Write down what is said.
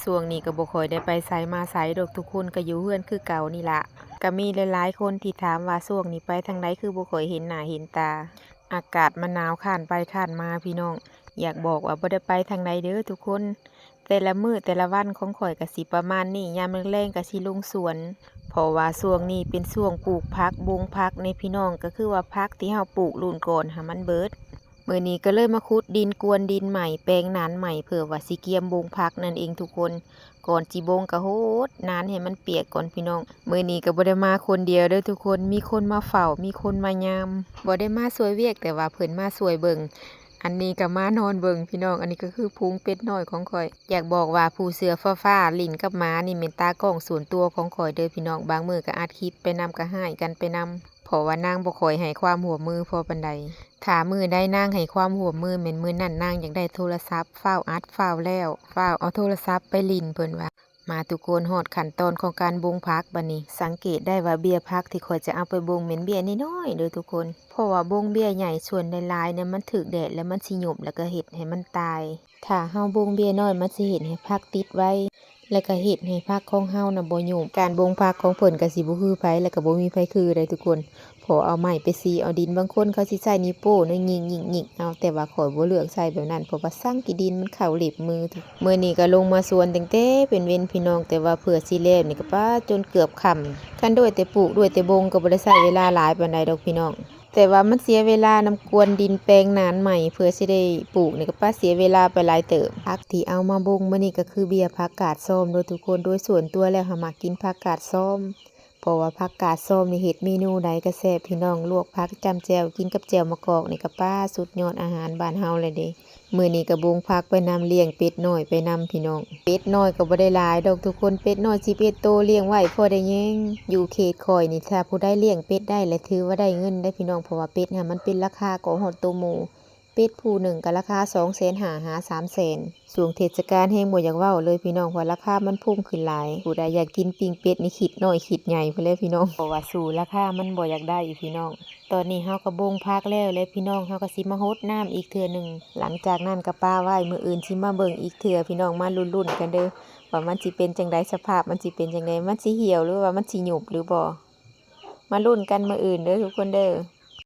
ຊ່ວງນີ້ກໍບໍ່ຄ່อยໄດ້ໄປໃສມາໃສດອກ ທຸກຄົນກໍຢູ່ເຮືອນຄືເກົ່ານີ້ລະ. ກໍມີຫຼາຍໆຄົນທີ່ຖາມວ່າ ຊ່ວງນີ້ໄປທາງໃດຄືບໍ່ຄ່ອຍເຫັນໜ້າເຫັນຕາ? ອາກາດມັນໜາວ ຄ້ານໄປຄ້ານມາພີ່ນ້ອງ. ຢາກບອກວ່າບໍ່ໄດ້ໄປທາງໃດເດີທຸກຄົນ. ແຕ່ລະມື້ແຕ່ລະວັນຂອງຂ້ອຍກໍຊິປະມານນີ້, ຍາມແລງໆກໍຊິລົງສວນ ເພາະວ່າຊ່ວງນີ້ເປັນຊ່ວງປູກຜັກ ບົງຜັກນີ້ພີ່ນ້ອງ, ກໍຄືວ່າຜັກທີ່ເຮົາປູກລຸ້ນກ່ອນຫັ້ນມັນເບິດ. ມື້ນີ້ກໍເລີຍມາຂຸດດິນ ກວນດິນໃໝ່ ແປງໜານໃໝ່ ເພື່ອວ່າຊິກຽມບົງຜັກນັ້ນເອງທຸກຄົນ. ກ່ອນຊິບົງກໍຫົດໜານໃຫ້ມັນປຽກກ່ອນພີ່ນ້ອງ. ມື້ນີ້ກໍບໍ່ໄດ້ມາຄົນດຽວເດີທຸກຄົນ, ມີຄົນມາເຝົ້າ ມີຄົນມາຍາມ. ບໍ່ໄດ້ມາຊ່ວຍວຽກ ແຕ່ວ່າເພິ່ນມາຊ່ວຍເບິ່ງ. ອັນນີ້ກໍມານອນເບິ່ງພີ່ນ້ອງ. ອັນນີ້ກໍຄືຝູງເປັດນ້ອຍຂອງຂ້ອຍ. ຢາກບອກວ່າຜູ້ເສື້ອຟ້າໆຫຼິ້ນກັບໝານີ້ແມ່ນຕາກ້ອງສ່ວນຕົວຂອງຂ້ອຍເດີພີ່ນ້ອງ. ບາງມື້ກໍອັດຄລິບໄປນຳ ກໍຮ້າຍກັນໄປນຳ ເພາະວ່ານາງບໍ່ຄ່ອຍໃຫ້ຄວາມຮ່ວມມືພໍປານໃດ. ຖ້າມື້ໃດນາງໃຫ້ຄວາມຮ່ວມມື ແມ່ນມື້ນັ້ນນາງຢາກໄດ້ໂທລະສັບ, ຟ້າວອັດ ຟ້າວແລ້ວ ຟ້າວເອົາໂທລະສັບໄປຫຼິ້ນ ເພິ່ນວ່າ. ມາທຸກຄົນ, ຮອດຂັ້ນຕອນຂອງການບົງຜັກບາດນີ້. ສັງເກດໄດ້ວ່າເບ້ຍຜັກທີ່ຂ້ອຍຈະເອົາໄປບົງແມ່ນເບ້ຍນ້ອຍໆເດີທຸກຄົນ, ເພາະວ່າບົງເບ້ຍໃຫຍ່ສ່ວນຫຼາຍໆນະ ມັນຖືກແດດແລ້ວມັນຊິຫຍຸບ ແລ້ວກໍເຮັດໃຫ້ມັນຕາຍ. ຖ້າເຮົາບົງເບ້ຍນ້ອຍ ມັນຊິເຮັດໃຫ້ຜັກຕິດໄວ ແລ້ວກໍເຮັດໃຫ້ຜັກຂອງເຮົານະບໍ່ຫຍຸບ. ການບົງຜັກຂອງເພິ່ນກໍຊິບໍ່ຄືໃຜ ແລ້ວກໍບໍ່ມີໃຜຄືໃດທຸກຄົນ. ພໍເອົາໄມ້ໄປສີເອົາດິນ, ບາງຄົນເຂົາຊິໃຊ້ນິ້ວໂປ້ງະ ຍິກໆໆເອົາ, ແຕ່ວ່າຂ້ອຍບໍ່ເລືອກໃຊ້ແບບນັ້ນ ເພາະວ່າສັງກີ້ດິນມັນເຂົ້າເລັບມື. ມື້ນີ້ກໍລົງມາສວນຕັ້ງແຕ່ເປັນເວັນພີ່ນ້ອງ, ແຕ່ວ່າເພື່ອຊິແລ້ວນີ້ກໍປາຈົນເກືອບຄ່ຳ. ຄັນດ້ວຍແຕ່ປູກດ້ວຍແຕ່ບົງກໍບໍ່ໄດ້ໃຊ້ເວລາຫຼາຍປານໃດດອກພີ່ນ້ອງ, ແຕ່ວ່າມັນເສຍເວລານຳກວນດິນແປງໜານໃໝ່ ເພື່ອຊິໄດ້ປູກນີ້ກໍປາເສຍເວລາໄປຫຼາຍເຕີບ. ຜັກທີ່ເອົາມາບົງມື້ນີ້ກໍຄືເບ້ຍຜັກກາດຊອມເດີທຸກຄົນ. ໂດຍສ່ວນຕົວແລ້ວຫາມັກກິນຜັກກາດຊອມ ເພາະວ່າຜັກກາດຊອມນີ້ເຮັດເມນູໃດກໍແຊບພີ່ນ້ອງ, ລວກຜັກຈ້ຳແຈ່ວ ກິນກັບແຈ່ວໝາກອກນີ້ກໍປາສຸດຍອດອາຫານບ້ານເຮົາແລ້ວເດ້. ມື້ນີ້ກໍບົງຜັກໄປນຳ, ລ້ຽງເປັດນ້ອຍໄປນຳພີ່ນ້ອງ. ເປັດນ້ອຍກໍບໍ່ໄດ້ຫຼາຍດອກທຸກຄົນ, ເປັດນ້ອຍສິບເອັດໂຕ, ລ້ຽງໄວ້ພໍໄດ້ແຍງ. ຢູ່ເຂດຂ້ອຍນີ້ ຖ້າຜູ້ໃດລ້ຽງເປັດໄດ້ແລ້ວຖືວ່າໄດ້ເງິນໄດ໋ພີ່ນ້ອງ, ເພາະວ່າເປັດຫັ້ນມັນເປັນລາຄາກໍຮອດໂຕໝູ່. ເປັດຜູ້ໜຶ່ງກໍລາຄາສອງແສນຫ້າຫາສາມແສນ. ຊ່ວງເທດສະການແຮງບໍ່ຢາກເວົ້າເລີຍພີ່ນ້ອງ, ເພາະລາຄາມັນພຸ່ງຂຶ້ນຫຼາຍ. ຜູ້ໃດຢາກກິນປີ້ງເປັດນີ້ຄິດນ້ອຍຄິດໃຫຍ່ພຸ້ນແຫຼະພີ່ນ້ອງ, ເພາະວ່າສູ້ລາຄາມັນບໍ່ຢາກໄດ້ພີ່ນ້ອງ. ຕອນນີ້ເຮົາກໍບົງຜັກແລ້ວແຫຼະພີ່ນ້ອງ, ເຮົາກໍຊິມາຫົດນ້ຳອີກເທື່ອໜຶ່ງ. ຫຼັງຈາກນັ້ນກໍປະໄວ້, ມື້ອື່ນຊິມາເບິ່ງອີກເທື່ອພີ່ນ້ອງ. ມາລຸ້ນໆກັນເດີ ວ່າມັນຊິເປັນຈັ່ງໃດ, ສະພາບມັນຊິເປັນຈັ່ງໃດ, ມັນຊິຫ່ຽວ ຫຼືວ່າມັນຊິຫຍຸບຫຼືບໍ່. ມາລຸ້ນກັນມື້ອື່ນເດີທຸກຄົນເດີ.